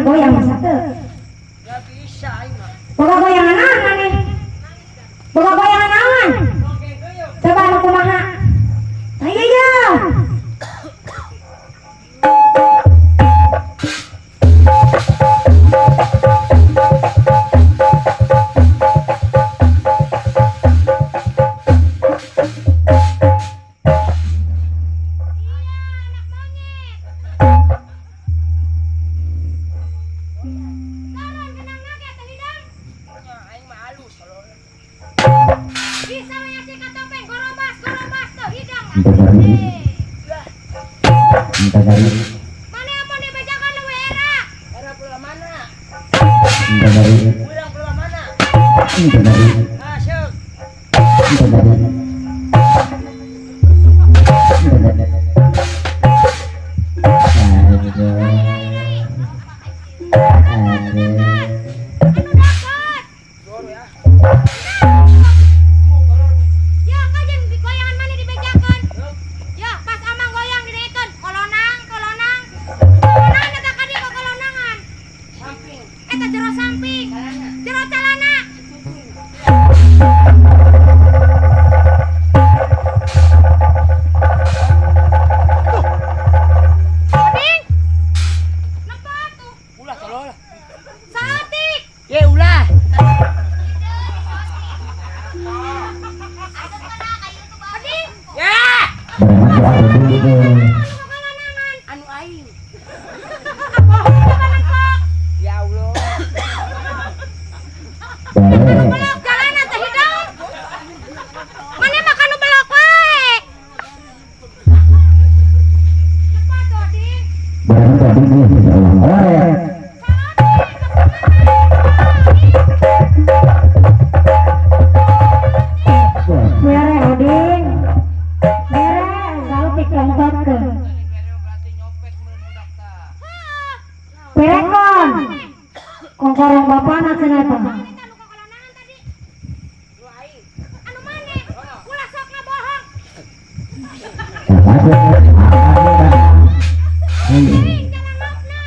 Goyang bisa teu? Ya bisa aing mah. Boga goyangan naon maneh? Boga goyangan naon? Coba anu kumaha? Ayo ya. Iya, anak monyet. Turun kenang nage teh hidang. Nya aing mah halus tolol. Bisa we si katopeng gorobas gorobas teu hidang. Minta cari. Lah, Minta cari. Mana amun dibejakan leuwih era? Era pula mana? Minta cari. Urang pula mana? Minta cari. Masuk. Minta cari. Minta cari. Aduh. Aduh. Anu dapat. Jor ya. Ya, kajen goyangan mana dibejakan? Ya, pas amang goyang didaekeun kolonang, kolonang. Kolonang eta ka dieu kolonangan. Samping. Eta jero samping. Calana. Jero calana. Oding. Nempo tuh. Ulah tolol. Saeutik. Ye ulah. Oding. Ya. Barang ada dulu tuh. Anu kolonangan. Anu aing. Bohong coba nempo. Ya Allah. Barang. Belok jalanan teh hidung. Mana makan nu belok wae. Nempo tuh, Oding. Barang tadi nih. Oke. Mere Oding. Mere saeutik lengkotkeun. Berarti nyopet mun budak tah. Berekon. Kongkorong bapana cenah eta. Eta nu kolonangan tadi. Nu aing. Anu maneh? Ulah sok ngabohong. Oding jalan laukna.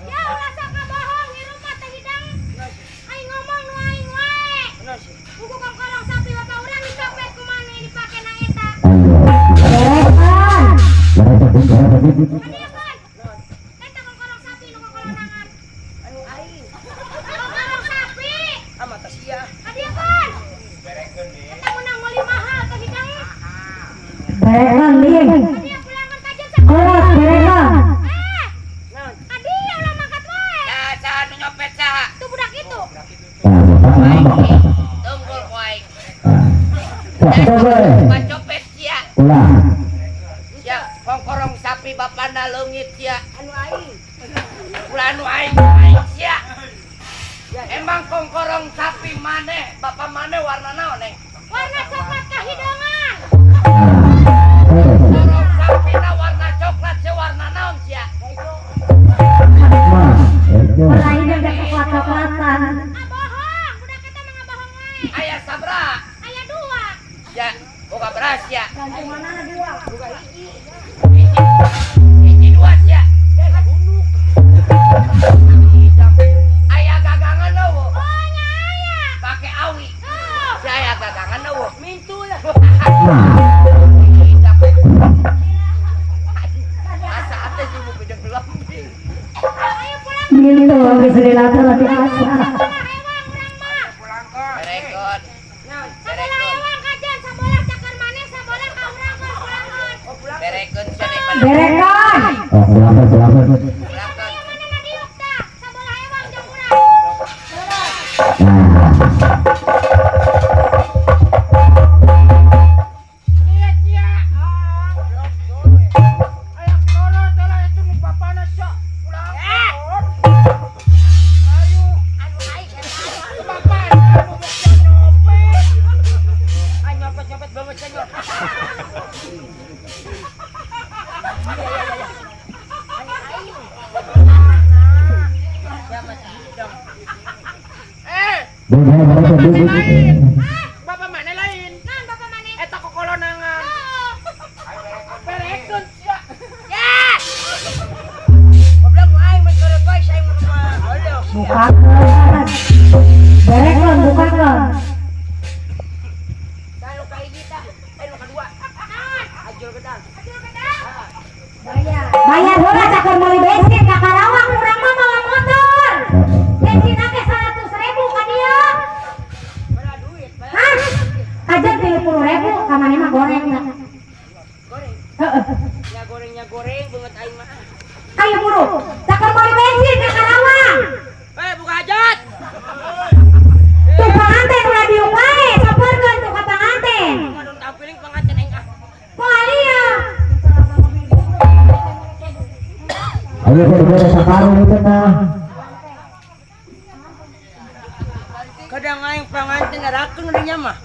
Ya ulah sok ngabohong hirup mah teh hidang. Aing ngomong nu aing wae. Bener sih. Buku kongkorong sapi bapak urang dicopet ku maneh dipake na eta. Berekon. Kadieu kan? Eta kongkorong sapi nu kolonangan. Anu aing. Kongkorong sapi. Ah mata sia. Kadieu kan? Eta menang meuli mahal teh hidang. Berekon ding. Kadieu pulangkeun kajen sa. Kolot berekon. Eh, Naon? kadieu ulah mangkat wae. Ya, saha nu nyopet saha? Tuh budak itu. Tunggul ku aing. Ulah. Bacopet sia. Sia kongkorong sapi bapana leungit sia. Anu aing. Ulah anu aing aing sia. Emang kongkorong sapi maneh, bapak maneh warna naon neng? Warna coklat kahideungan. Kongkorong sapina warna coklat sia warna naon sia? Warna hidung teh coklat-coklatan. Ah bohong, budak eta mah ngabohong wae. Aya sabra. Aya dua. Sia boga beras sia. Mana dua? Hiji, hiji dua sia. Aya gagangan eueuh. Oh nya aya. Pake awi. Oh. Sia aya gagangan eueuh. Mintu lah. Asa ate sih buku jeung lembing. Ayo pulang. Gitu, geus dilatur lagi asa. Sabolah ewang urang mah. Berekon. Naon? Sabolah ewang kajen, sabolah cakar maneh, sabolah ka urang keun pulangkeun. Oh pulang. Berekeun sia daripada Berekon. Pulang. pulangkeun. Aya mana na diuk tah? Sabolah ewang jeung urang. Lihat sia. Ayang tolol tolol itu nu bapana sia. Pulang. Ayo. Anu aing anu aing. Bapana anu mesti nyopet. Aing nyopet-nyopet bawa mesti nyopet. Anu aing. Sia masih hidung. Eh, bapak mana lain? Naon bapak maneh? Eta kokolonangan. Oh. Berekeun sia. Ya! Goblok nu aing mun korot wae. Bukakeun. Berekeun, bukakeun. Tah nu kahiji tah, eh nu kadua. Ajul gedang. Ajul gedang. Bayar heula cakur meuli bensin ka Karawang urang mah mawa motor. Bensin ge 100.000 ka dieu. Mana duit? Bayar. Hah? Kajeun 30.000 ka maneh mah goreng na. Goreng. Heeh. Nya gorengnya goreng beungeut aing mah. Ayo buru, cakur meuli bensin ka Karawang. Eh, buka hajat. Tuh panganten ulah diuk wae, sampeurkeun tuh ka panganten. Ngadon tampiling panganten aing ah. Moal ieu. Ayo boro-boro sakarung itu mah. Kadang aing panganten ngarakeun dinya mah.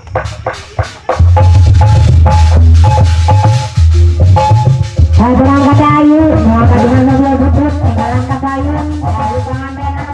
Ayo berangkat ayo, mau ka dengan mobil butut, berangkat ayo, ayo panganten apa?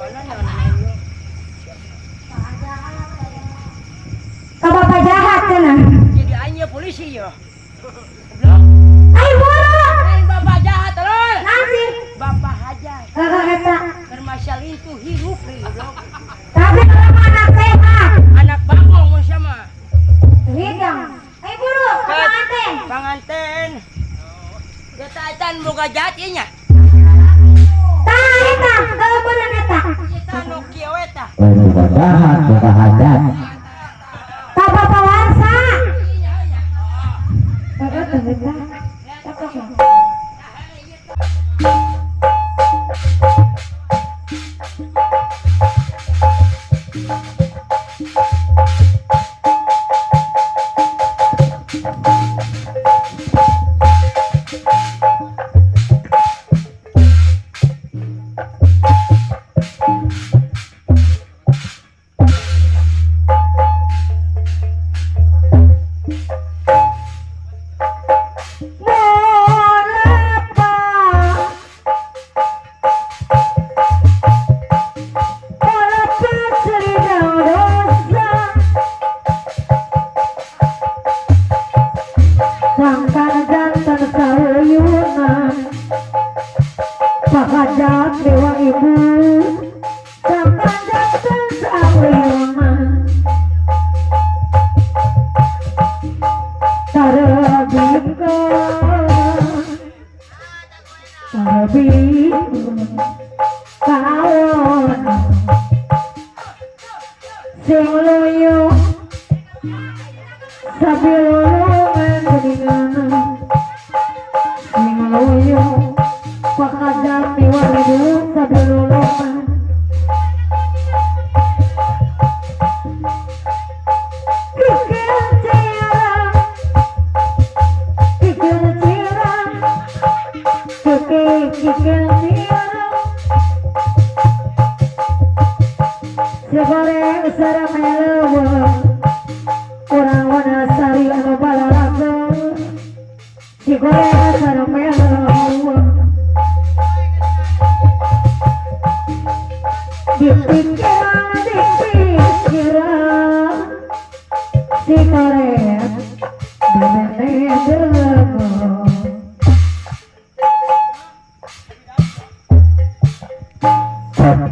Ka bapak jahat cenah. Jadi aing polisi ya. Ai buru. Aing bapak jahat terus. Nanti. Bapak hajat. Heeh eta. Keur itu hirup goblok. Tapi kalau anak sehat. Anak bagong mun sama. Hidang. Ai buru, panganten. Panganten. Eta etan boga jahat ieu nya. Tah eta, keubeuleuh eta. Eta nu kieu eta. Lain boga jahat, boga hajat. Ka bapak warsa. Heeh teh eta.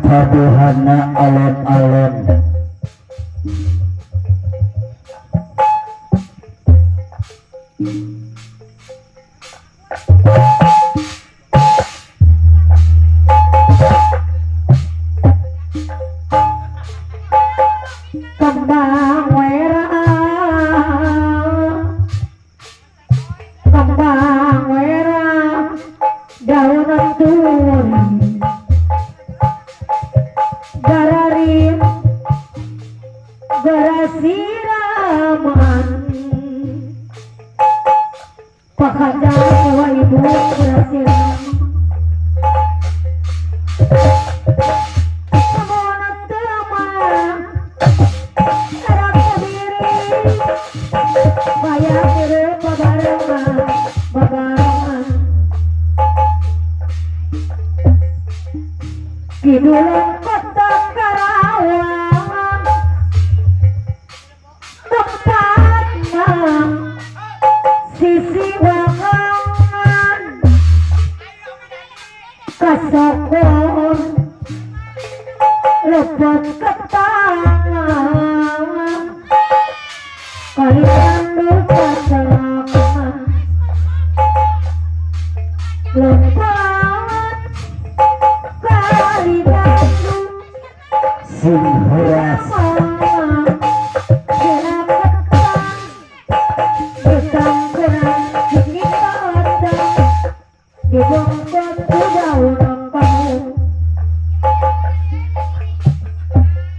Paduhana alon-alon. Kembang merah, kembang merah, daun turi, gararim, garasiraman, pakadang dewa ibu garasiram. Kidulang kota Karawang, tempatna sisi wangan kasokon lepot ketangan kalian lupa celaka lepot kali Bandung Sing horas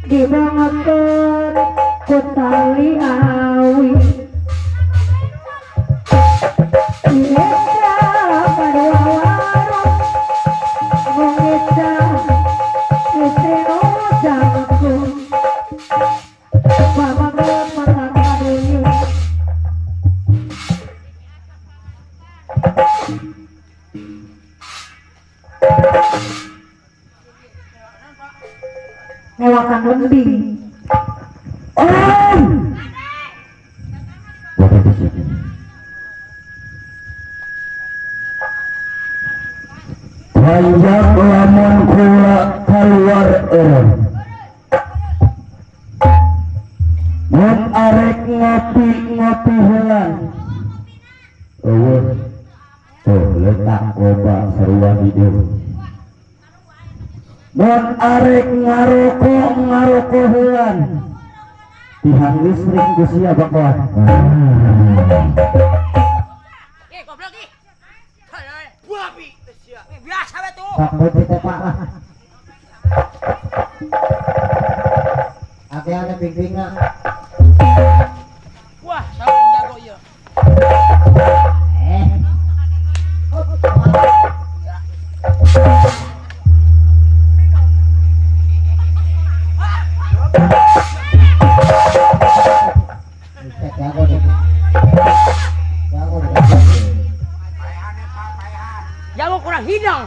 dibongkot ku tali awi Ica padua warung Mengica istri ujangku Bapak mata kaduyu. Mewakan lembing. Om. Bapak di sini. Banyak lamun kula keluar eureun. Mun arek ngopi-ngopi heula. Eueuh. Tuh letak loba sarua hideung. Mun arek ngaroko ngaroko heula. Tihang listrik ku sia bakal. Eh, goblok ih. Tolol. Babi teh sia. Biasa we tuh. Pak kopi teh Pak lah. Ate-ate ping-pingna. Wah, saung jago ieu. Eh. Jago deh. Jago deh. Jago kurang hidang.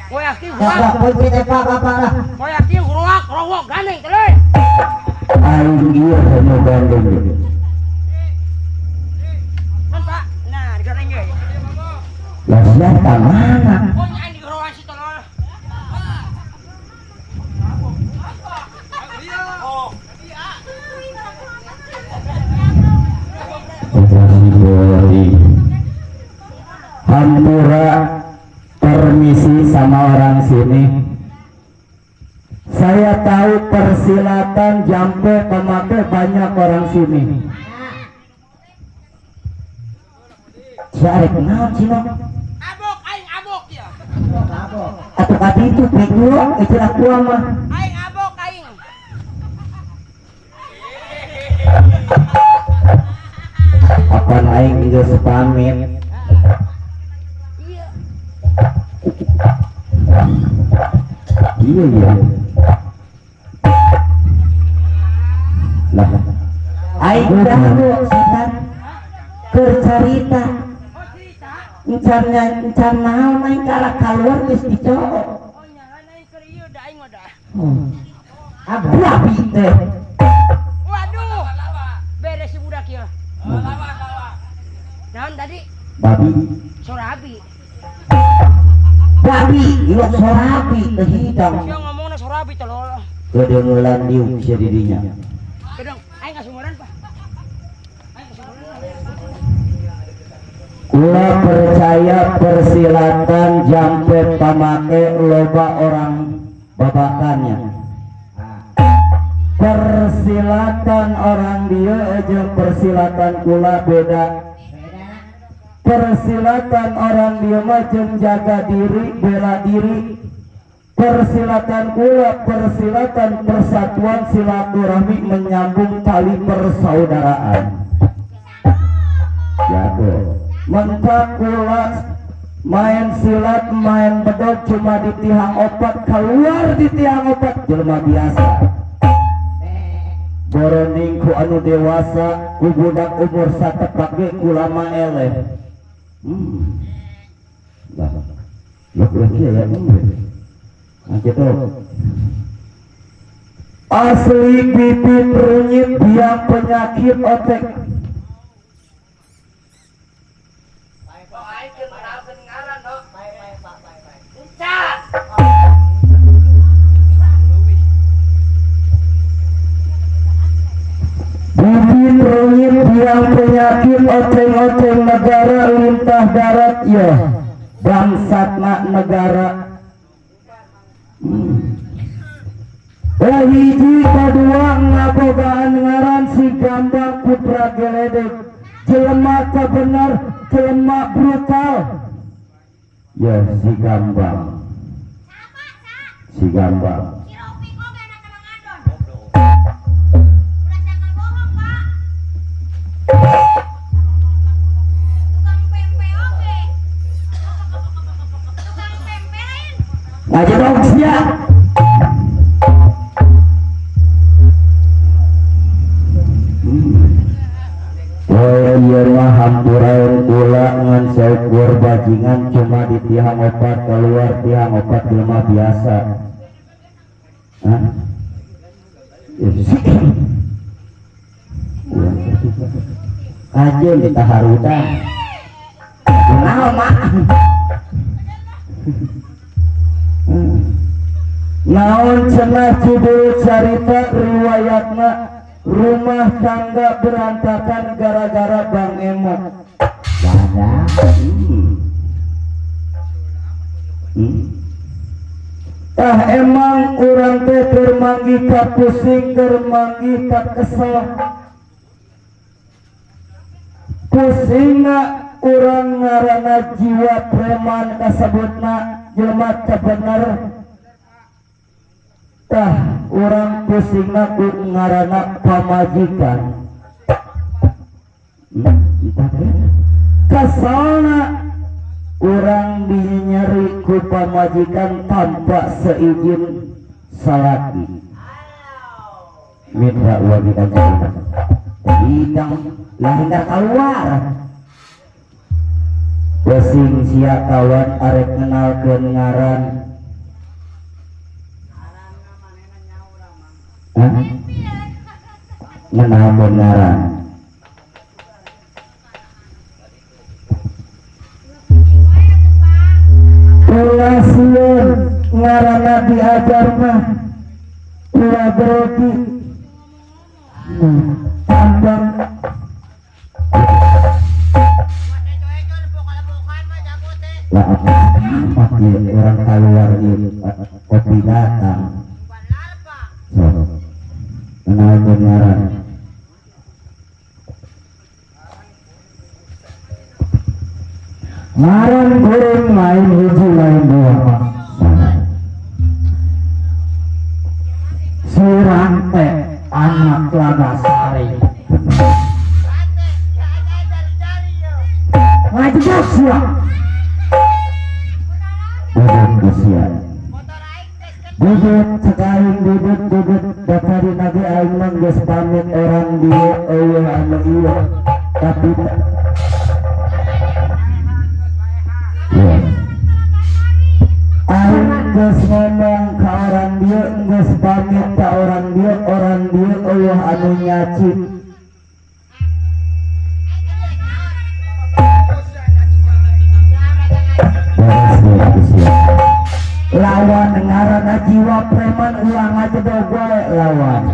Ngoyak kieu Ya, Pak, kopi teh Pak, Bapak lah. Ngoyak kieu rowak, rowok gandeng tolol. Aing ieu hanya gandeng. Non, Pak. Nah, digoreng ge. Lah sia ka mana? Oh, nya aing digoreng si tolol. Operasi Polri. Hampura permisi sama orang sini. Saya tahu persilatan jampe pemake banyak orang sini. Sia arek naon sih Nok? Abok aing abok ya. Abok. Atuh kadi itu bego itu aku mah. Aing abok aing. Kapan aing geus pamit? Iya. Iya iya. Lah aing jago setan keur carita. Oh, cerita. Encan encan naon aing kalah keluar geus dicook. Oh, nya lain aing keur ieu da aing mah da. Abok. Babi teh. Waduh. Beres si budak ieu. Naon tadi? Babi. Sorabi. Babi, ieu sorabi teh hidang. Sia ngomongna sorabi tolol. Kedengelan diuk sia di dinya. Kedong, aing kasumuran, Pak. Aing kasumuran. Kula percaya persilatan jampe pamake loba orang babakannya. Persilatan orang dia jeung persilatan kula beda. Persilatan orang dia mah jeung jaga diri, bela diri. Persilatan kula persilatan persatuan silaturahmi menyambung tali persaudaraan. Jago. Mentak kula main silat, main bedog cuma di tihang opat, keluar di tihang opat jelema biasa. Boroning ku anu dewasa, ku budak umur satepak ge kula mah eleh. Lah, lah kula kieu ya. Nah gitu. Asli bibit runyit biang penyakit otek. Aing keur ngarakeun ngaran, Nok. Encan. Bibit runyit biang penyakit oceng-oceng negara lintah darat ya bangsatna negara. Hiji kadua ngabogaan ngaran si Gambang Putra Geledek, jelema kabenar, jelema brutal ya si Gambang, si Gambang. Si Ropi oge anak Mang Adon. Ulah sangka bohong, Pak. Tukang pempek oge. Tukang pempek lain. Ngaji dong sia. Oh iya mah hampuraun kula ngan saukur bajingan cuma di tihang opat keluar tihang opat jelema biasa. Hah? Kajeun ditaharudan. Kunaon mak? Naon cenah judul carita riwayatna rumah tangga berantakan gara-gara Bang Emok. Tah emang urang teh keur manggih ka pusing, keur manggih ka kesel. Pusingna urang ngaranna jiwa preman kasebutna jelema teu bener. Tah urang pusingna ku ngaranna pamajikan. Keselna urang dinyeri ku pamajikan tanpa seizin salaki. Mitra uang kita hidang lahir keluar. Pusing sia kawan arek kenalkeun ngaran. Ngenalkeun ngaran. Ulah sieun ngaranna diajar mah ulah grogi. Tambang lah apa orang keluar kopi datang. So, kenalkeun ngaran. Ngaran kuring lain hiji lain dua Pak. Si Rante anak Telagasari. Ngajebak sia. Duduk sia. Duduk cek aing duduk duduk bapak dina ge aing mah geus pamit orang dieu eueuh anu ieu tapi aing geus ngomong ka orang dieu geus pamit ka orang dieu eueuh anu nyacit. Lawan ngaranna jiwa preman ulah ngajedog wae lawan.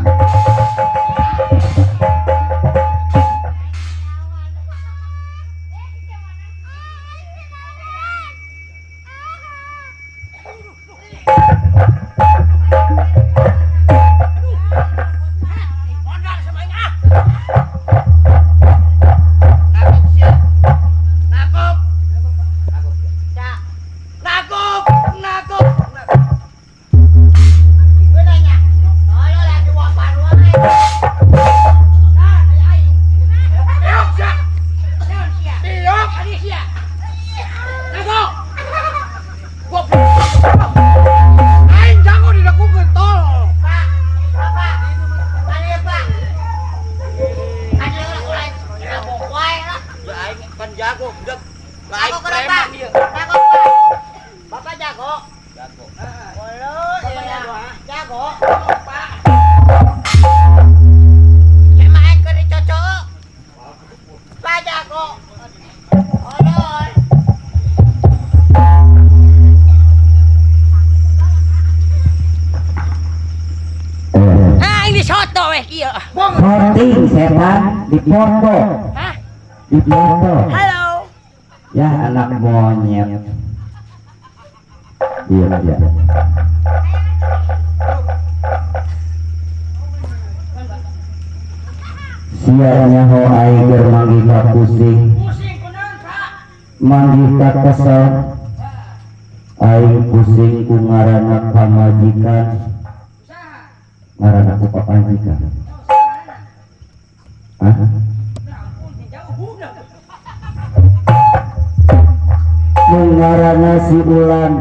Sorting setan di foto. Hah? Di foto. Halo. Ya anak monyet. Iya iya. Sia nyaho aing keur manggih ka pusing. Manggih ka kesel. Aing pusing ku ngaranna pamajikan. Ngaranna ku pamajikan. Hah? Ngaranna si Ulan.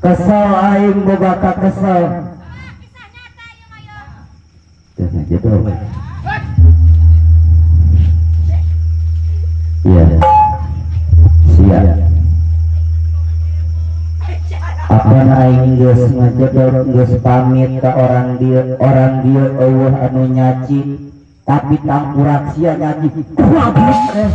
Kesel aing boga ka kesel. Gitu. Iya. Siap. Apa aing geus ngajedog geus pamit ka orang dieu eueuh anu nyaci tapi tangkurak sia nyaci kuabis eh.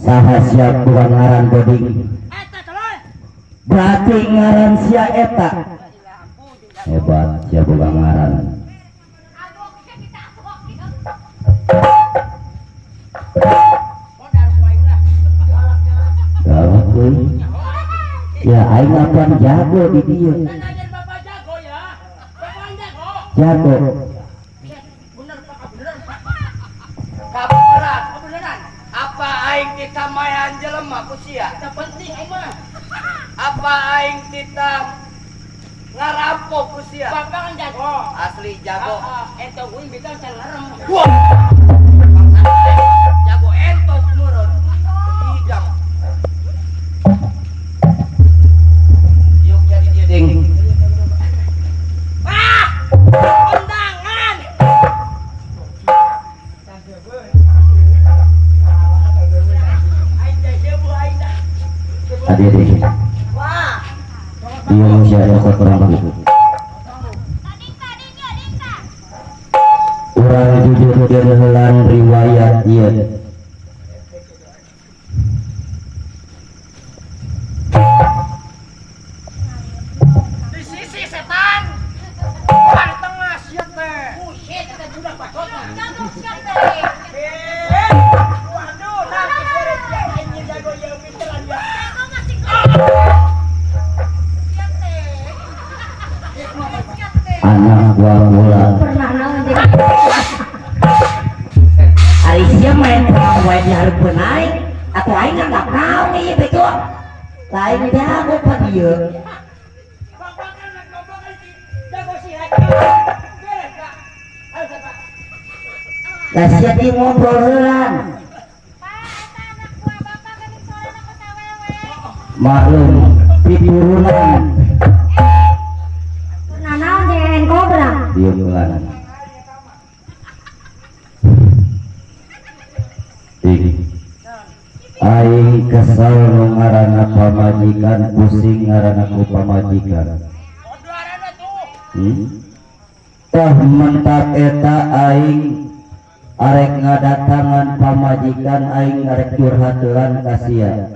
Saha sia bukan ngaran boding berarti ngaran sia eta hebat sia bukan ngaran galak euy ya aing apan jago di dieu jago apa aing tita mayan jelema ku sia? Eta penting aing mah. Apa aing tita ngarampok ku sia? Bapak kan jago. Asli jago. Heeh, eta uing bita can lerem. Wah. Jago entos meureun. Hidang. Yuk jadi dia ding. Ah! Undangan. Adik adik. Iya manusia nyokot orang gitu. Orang jujur helan riwayat ieu. Di sisi setan. Orang di tengah sia teh. Buset eta budak bacotna. Eh, waduh, nanti beres ya aing jago ieu pinteran ya. Anak buah bola. Ari sia main perang wae di hareupeun aing atuh aing nganggap naon ieu bego. Lain jago pan ieu. Lah sia di ngobrol heulan. Maklum piturunan. Naon jeung kobra. Dieum heula. Aing kesel nu ngaranna pamajikan pusing ngaranna ku pamajikan. Tah mentak eta aing arek ngadatangan pamajikan aing arek curhat heulan ka sia.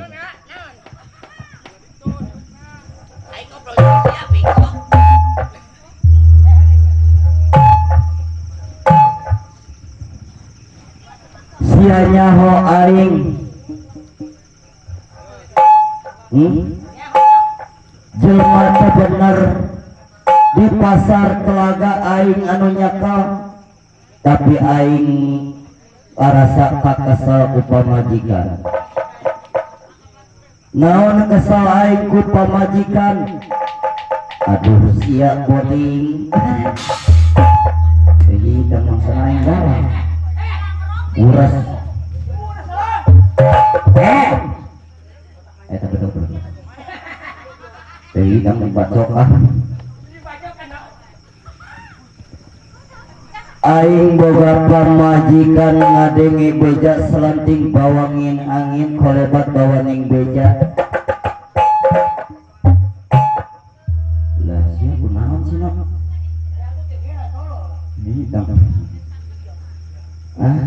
Sia nyaho aing. Jelema teh bener di pasar Telaga aing anu nyakal tapi aing arasa kakesel ku pamajikan. Naon kesel aing ku pamajikan? Aduh sia boding. Jadi teu maksana aing galak. Uras. Eta betul betul. Deui kang dibacok ah. Aing boga pamajikan ngadenge beja selenting bawangin angin kolebat bawaning beja. Lah sia kunaon sih nok? Hidang. Ah.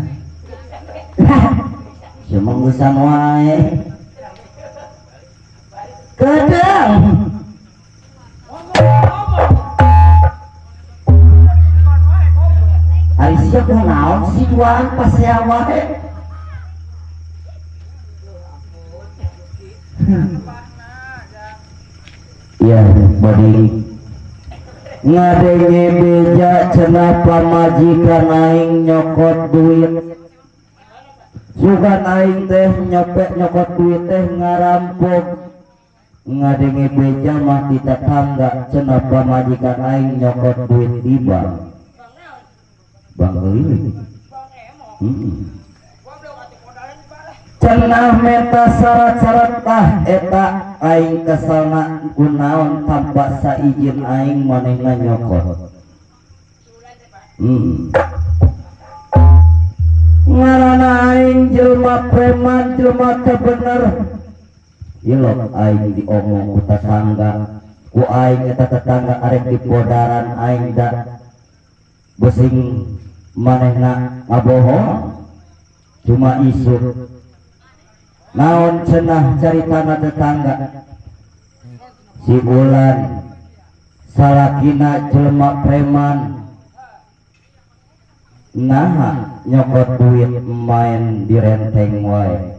Sia manggusan wae. Kedeng. Ari sia kunaon sih duaan pasea wae. Ya badi ngadenge beja cenah pamajikan aing nyokot duit. Sugan aing teh nyopet nyokot duit teh ngarampok. Ngadenge beja mah di tetangga cenah pamajikan aing nyokot duit di bank. Bank keliling. Cenah meta syarat-syarat ah eta aing kesalna kunaon tanpa saijin aing manehna nyokot. Ngaranna aing jelema preman jelema teu bener. Ilok aing diomong ku tetangga, ku aing eta tetangga arek dipodaran aing da besing manehna ngabohong cuma isu. Naon cenah caritana tetangga si Ulan salakina jelema preman naha nyokot duit main di renteng wae.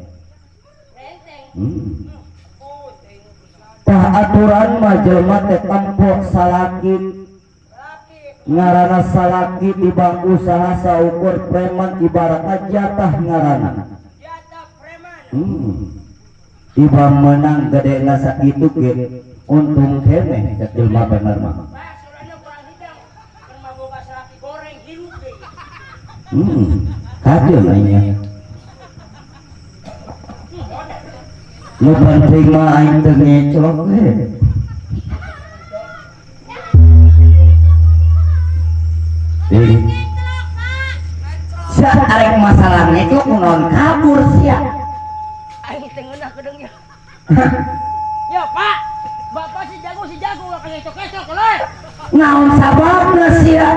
Tah aturan mah jelema teh tempo salaki ngaranna salaki di bang usaha saukur preman ibaratna jatah ngaranna. Ibang menang gede nasa itu ge untung keneh cek jelema bener mah. Kajeun aing. Nu penting mah aing teu ngeclok we. Sia arek masalah ngeclok kunaon kabur sia. Aing teu ngeunah kedeung ya. Ya Pak, Bapak si jago ulah ngecok-ngecok euy. Naon sababna sia?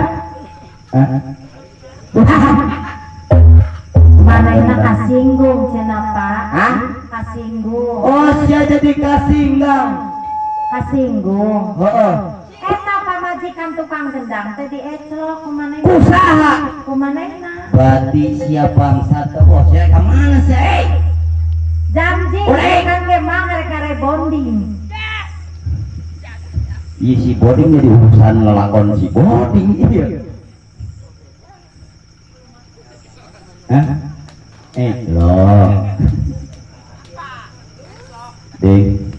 Manehna kasinggung cenah Pak. Hah? Kasinggung. Oh sia jadi kasinggang. Kasinggung. Heeh. Eta pamajikan tukang gendang teh dieclok ku manehna. Kusaha? Ku manehna. Berarti sia bangsa teh oh sia ka mana sia euy? Janji kan ge mah rek rebonding. Iya si bonding jadi urusan ngelakon si bonding iya. Hah? Loh. Ding.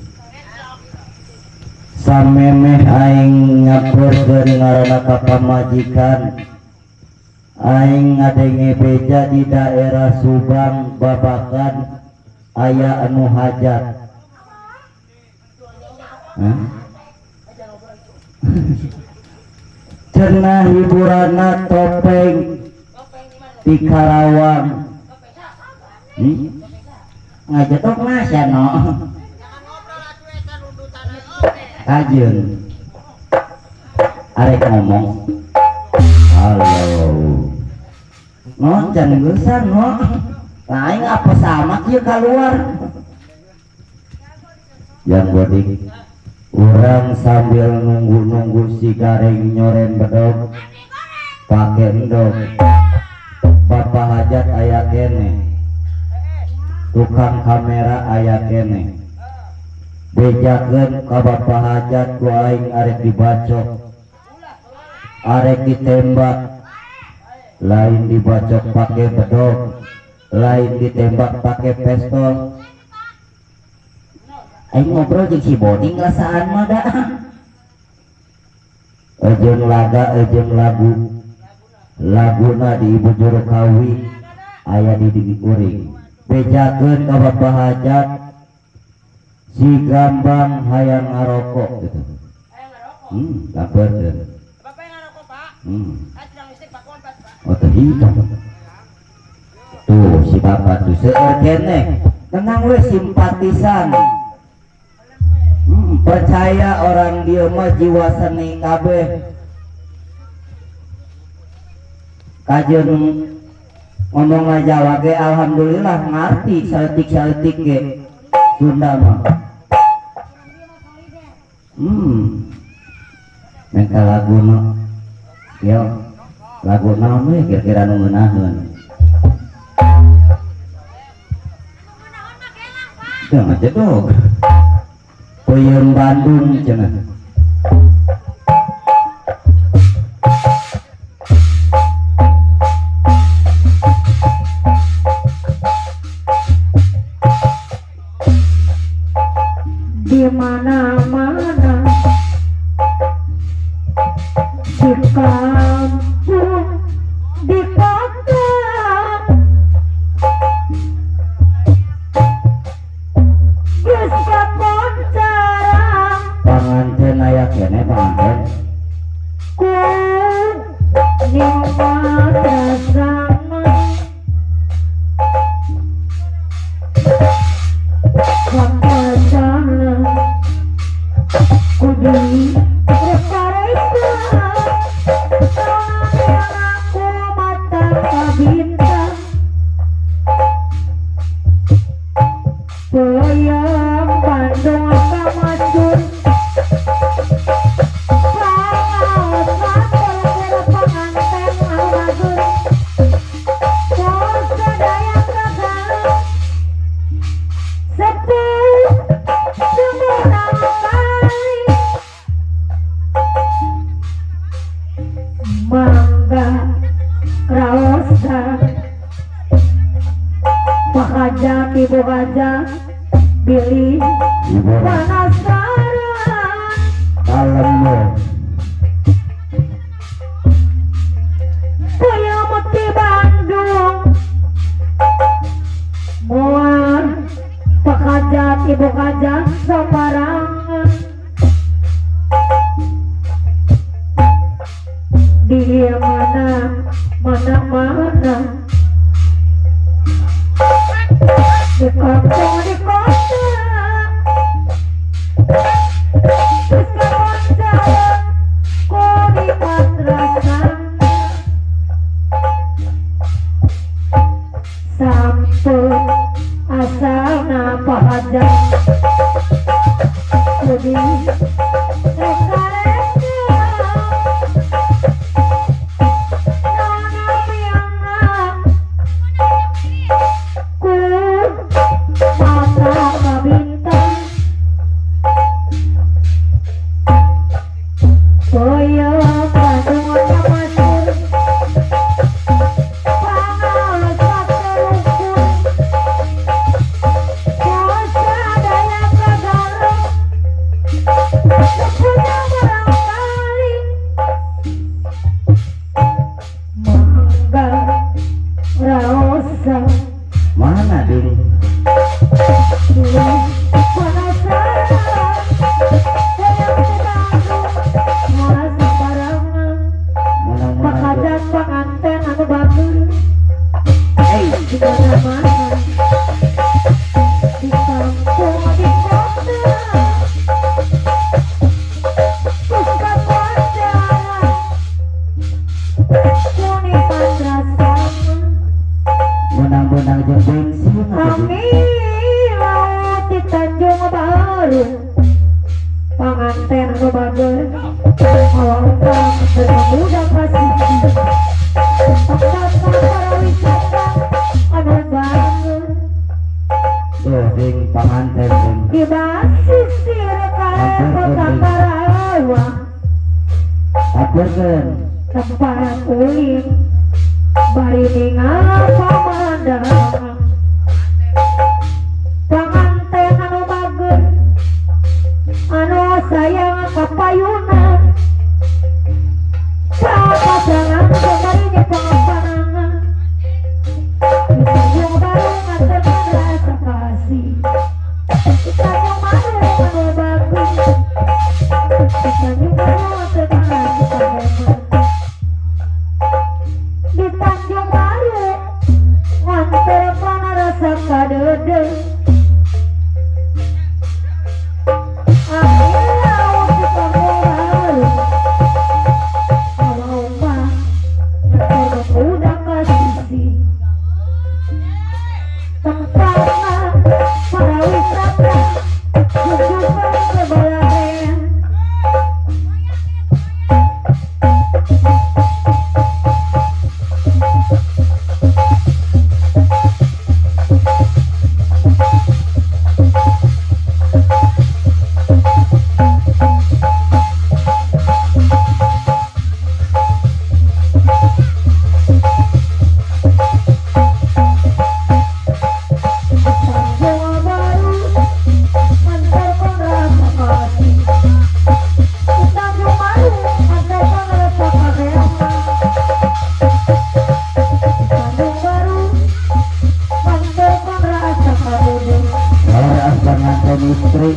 Samemeh aing ngaporkeun ngaranna ka pamajikan. Aing ngadenge beja di daerah Subang Babakan aya anu hajat. Hah? Cenah hiburanna topeng di Karawang. Ngajetok mah sia no. Kajeun. Arek ngomong. Halo. No can geusan no. Lain apa sama kieu keluar. Yang boding urang sambil nunggu-nunggu si gareng nyoren bedog pake endog. Bapak hajat aya kene, tukang kamera aya kene. Bejakeun ka bapak hajat ku aing arek dibacok, arek ditembak. Lain dibacok pake bedog, lain ditembak pake pistol. Aing ngobrol jeung si Boding rasaan mah da. Ejeung laga ejeung lagu. Laguna di ibu juru kawi aya di digi kuring. Bejakeun ka bapak hajat si gambang hayang ngarokok gitu. Lampeurkeun. Bapak yang ngarokok, Pak. Oh teu hitam. Tuh si bapak tuh seueur keneh. Tenang we simpatisan. Percaya orang dia mah jiwa seni kabeh. Kajeun ngomong Jawa ge alhamdulillah ngarti saeutik-saeutik ge Sunda mah. Minta lagu no. Yo, lagu naon we kira-kira nu ngeunaheun. Teu ngajedog. Peuyeum Bandung cenah. Di mana-mana, di kampung, di kota, Peyem Bandung kamasyur pangaos matur penganten anu bagus sadaya kagalung sepuh semunang kali mangga kraosa Pak Ibu Hajat bilih penasaran kalem peyem di Bandung moal Pak Hajat Ibu Hajat sembarangan di mana mana mana di kampung di kota sekarang jalan ku di madrasah sampai asalna Pak Hajat jadi mana ding Pak penganten anu batur di mana-mana di kampung di kota suka pacaran kuni madrasah menang-menang jeung bensin kami laut di Tanjung Baru penganten anu batur awang muda kasih tempat para wisata anu bagus tuh ding panganten ding di basisir kaler kota Karawang aturkeun tempat ulin bari ningal pemandangan panganten anu bagus anu sayang kapayunan pasangan kembali pangangan di Tanjung Baru nganterkeun rasa kasih di Tanjung Baru anu bagus di Tanjung Baru nganterkeun rasa kasih di Tanjung Baru nganterkeun rasa kadeudeuh istri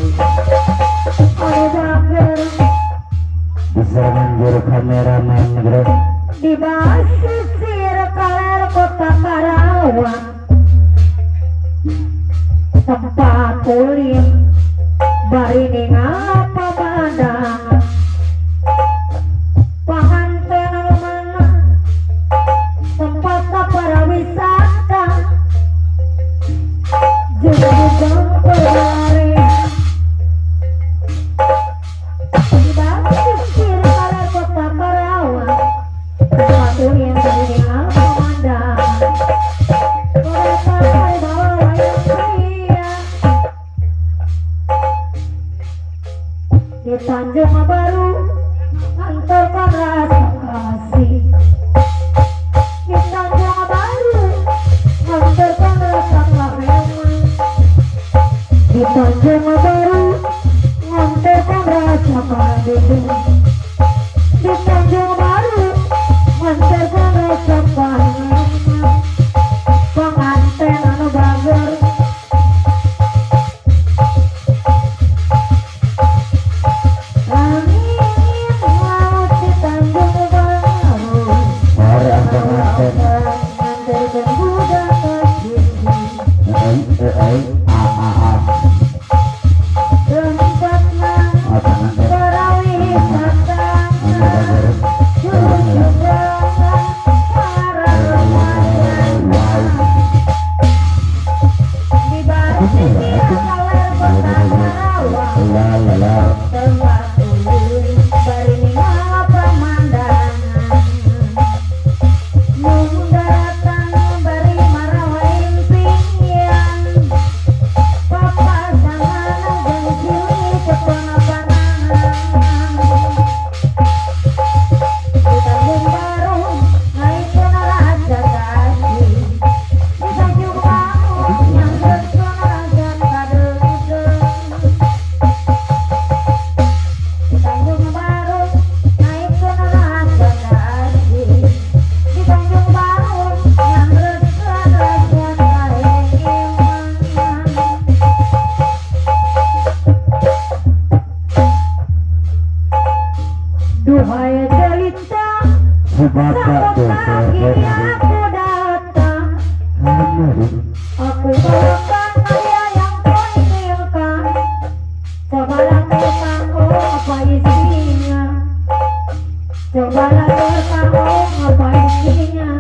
diserangan juru kameramen bro di basisir kaler kota Karawang tempat ulin bari ningal pemandangan panganten anu mana tempat para wisata jeung Tanjung Baru nganterkan rasa kasih. Di Tanjung Baru nganterkan rasa kaheman. Di Tanjung Baru nganterkan rasa kadeung. Di Tanjung Baru nganterkan rasa kaheman. Penganten anu bager. Angin laut di Tanjung Baru. Orang pengantin. Nganterkan budak kasih. Eh eh eh a a a. Tempatna Oh, pengantin. pariwisata. Anu bager. Cucu banget para remaja. Wow. Di basisir kaler kota Karawang. La la la. Tempat ulin bari ningal pemandangan. Mun datang bari marawa impian. Papasangan jeung silih cepona panangan. Di Tanjung Baru ngaikeun rasa kasih. Di Tanjung Baru nyangkeun rasa kadeung. Di Tanjung Baru ngaikeun rasa kasih. Di Tanjung Baru nyangkeun rasa kaheman. Duhai jelita, Si bapak tuh sampai kini aku datang. Kamu ding. Aku bawakan hadiah yang kau inginkan. Cobalah terka, oh apa isinya. Cobalah terka, oh apa isinya.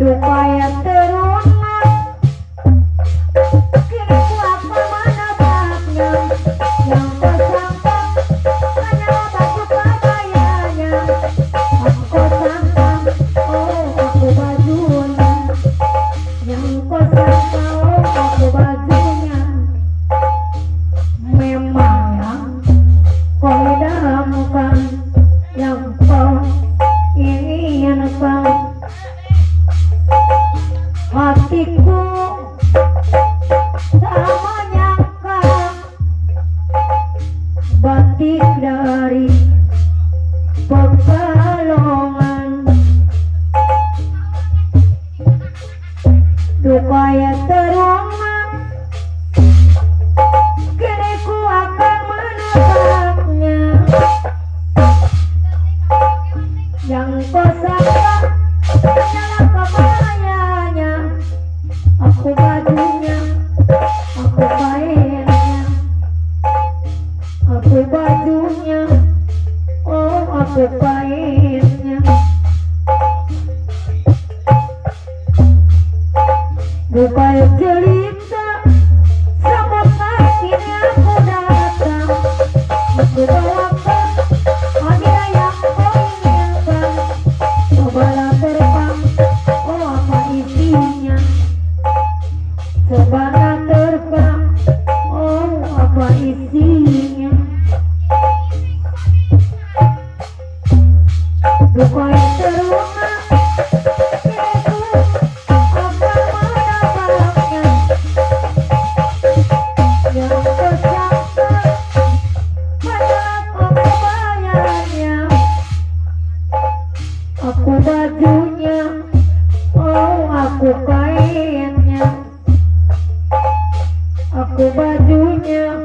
Duka yang teruna, kini ku akan menebaknya. Yang tersangka hanyalah baju kebayanya. Aku sangka, oh aku bajunya. Yang kau sangka, oh aku bajunya. Memang yang kau idamkan, yang kau inginkan. Hatiku tak menyangka batik dari Pekalongan. Duka yang teruna, kini ku akan menebaknya. Yang kau sangka hanyalah kebayanya. Aku bajunya, aku kainnya. Aku bajunya, oh aku kainnya. Duka yang jelita, sampai kini aku datang. Aku bawakan hadiah yang kau inginkan. Cobalah terka, oh apa isinya. Cobalah terka, oh apa isinya. Duka yang teruna, kini ku akan menebaknya. Yang tersangka hanyalah kebayanya. Aku bajunya, oh aku kainnya. Aku bajunya,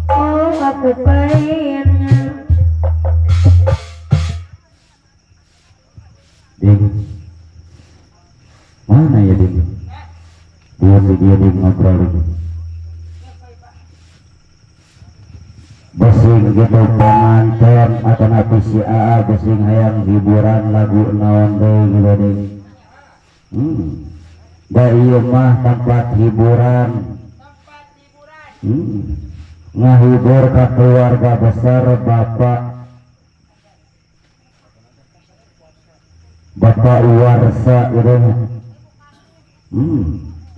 oh aku kainnya. Ding. Mana ya ding? Dia dia ding ngobrol ini. Besing gitu pengantin atau napi si AA besing hayang hiburan lagu naon deui gitu ding. Da ieu mah tempat hiburan. Ngahibur ka keluarga besar bapak Bapak Warsa gitu.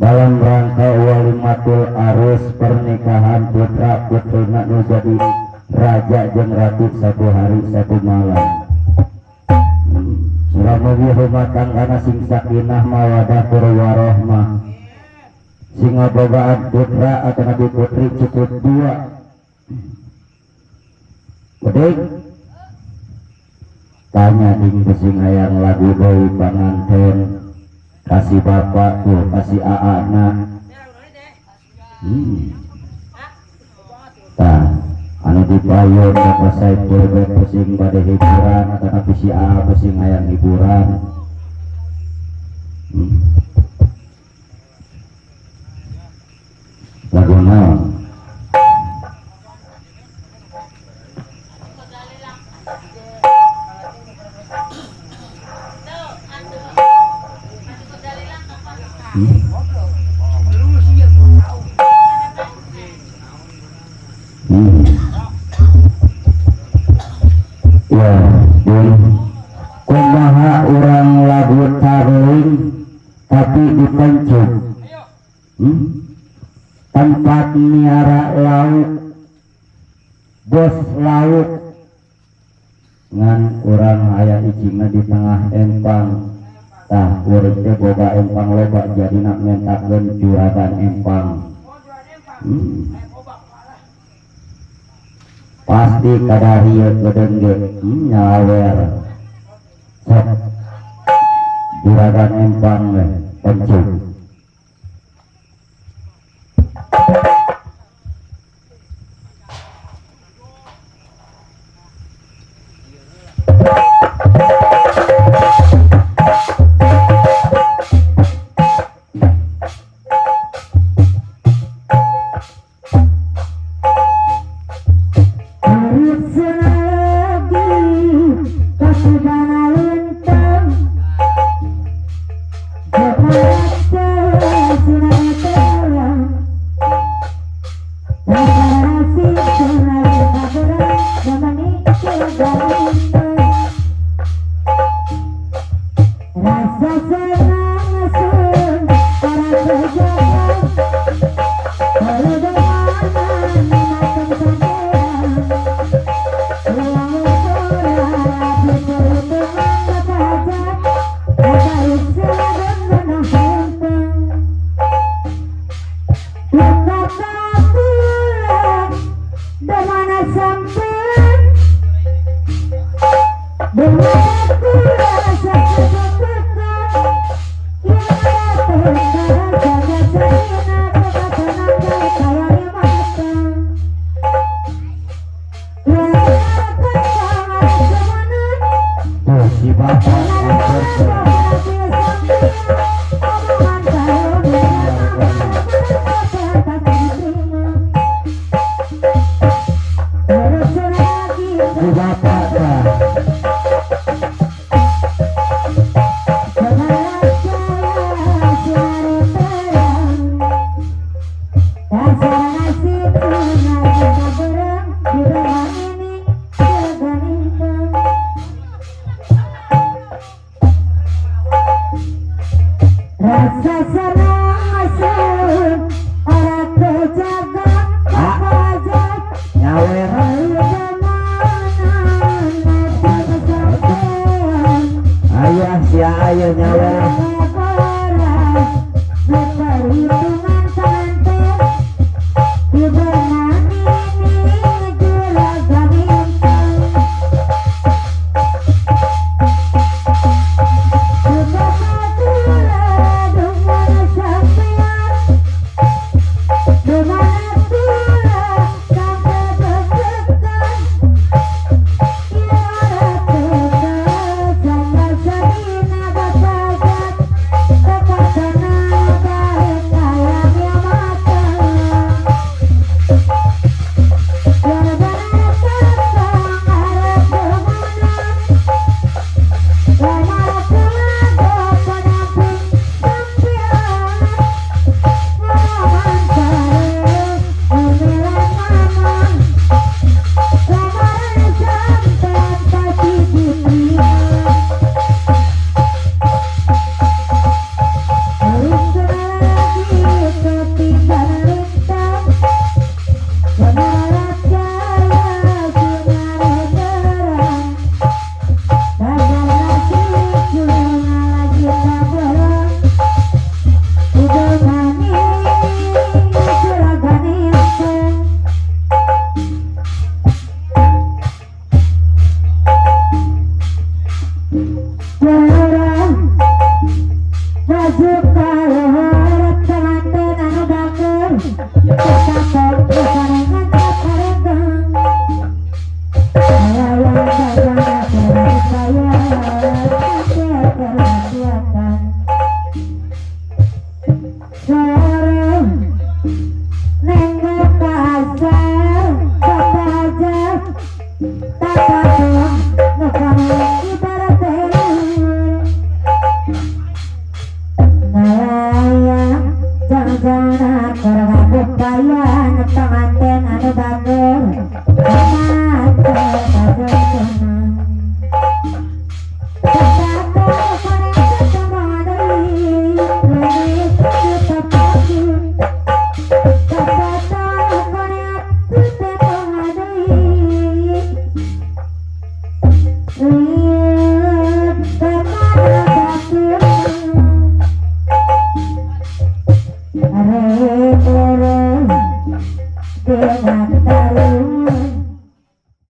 Dalam rangka walimatul arus pernikahan putra putrina nu jadi raja jeung ratu satu hari satu malam. Mugi rumah tanggana sing sakinah mawadah warohmah, sing ngabogaan putra atau nabi putri cukup dua. Beding tanya ding besing hayang lagu deui panganten kasih bapak tuh kasih aana. Tah anu dipayun Bapak Saipul pusing bade hiburan atau tapi si A pusing hayang hiburan. Lagu naon? Ya, kumaha urang lagu tarling tapi dipencet. Tempat miara lauk, bos lauk, ngan urang aya icingna di tengah empang. Tah urang teh boga empang loba jadina mentakeun juragan empang. Pasti kadarieu geudeung ge nyawer. Sok juragan empang we pencut. Sore nengok pasar Bapak Hajat tak ibarat Nalaya jangan-jangan keur pengantin anu bager Hare.